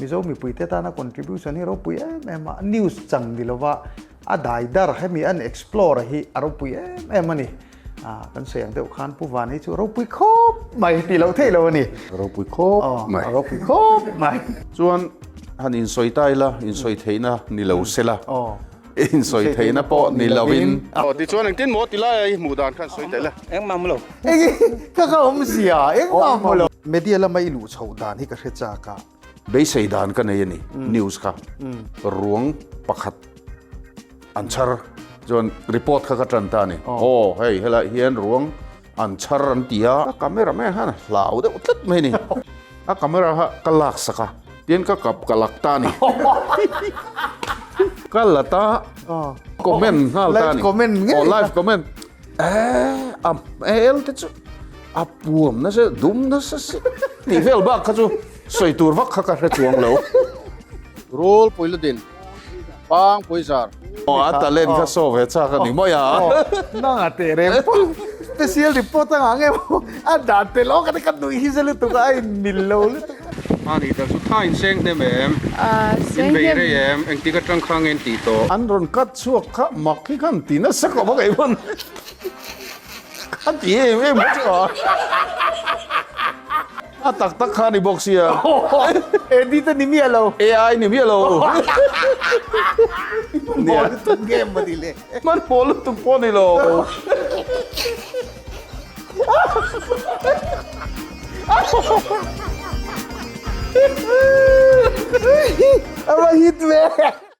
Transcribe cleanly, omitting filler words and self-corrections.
Mizo mipuite tana contribution hi ropui em em a, news chang ni lova a dai dar hemi an explore hi a ropui em em a ni. Ah, kan sawi ang deuh khan Pu Van hi chu ropui khawp mai tih loh theih lo a ni. Ropui khawp mai. Ropui khawp mai. Chuan han insawi ta ila, insawi theihna ni lo se la. Insawi theihna pawh ni lovin. Aw, tichuan engtin maw ti laia i hmuh dan khan sawi ta ila. Engmah mu lo. Eng ka ka awm zia, engmah mu lo. Media lama i luh chhoh dan hi ka hre chak a. Beisei dan ka nei a ni, news kha. Ruang pakhat an chhar chuan report kha ka tan ta a ni. Aw, hei helaiah hian ruang an chhar an ti a. Ka camera man khan a hlau deuh tlat mai a ni. A camera kha ka lak sak a, tin ka kap ka lak ta a ni. Ka la ta, comment nghal ta a ni. Aw, live comment. Eh, a hmel te chu a puam nasa dum nasa si tih vel bak kha chu sawi tur vak kha ka hre chuang lo. Rul pui ludin pang pui zar. Aw a talent kha saw ve chak a ni mai a. Nang a teh reng pawh special report a ngah nge maw a dan tel awk a ka nuih hi se lutuk a a inmil lo lutuk a. A ni tel chu tha in seng hnem em? In bei rei em? Engtik atang kha nge in tih tawh? An rawn cut chhuak kha mak hi khan ti nasa khawp a kei pawn ka ti em em chu a. A tak tak kha ni bawk sia. Edit a ni miah lo. AI ni miah lo. Hmanhmawh lutuk nge maw ni le? Hmanhmawh lutuk pawh ni lo. A va hit ve.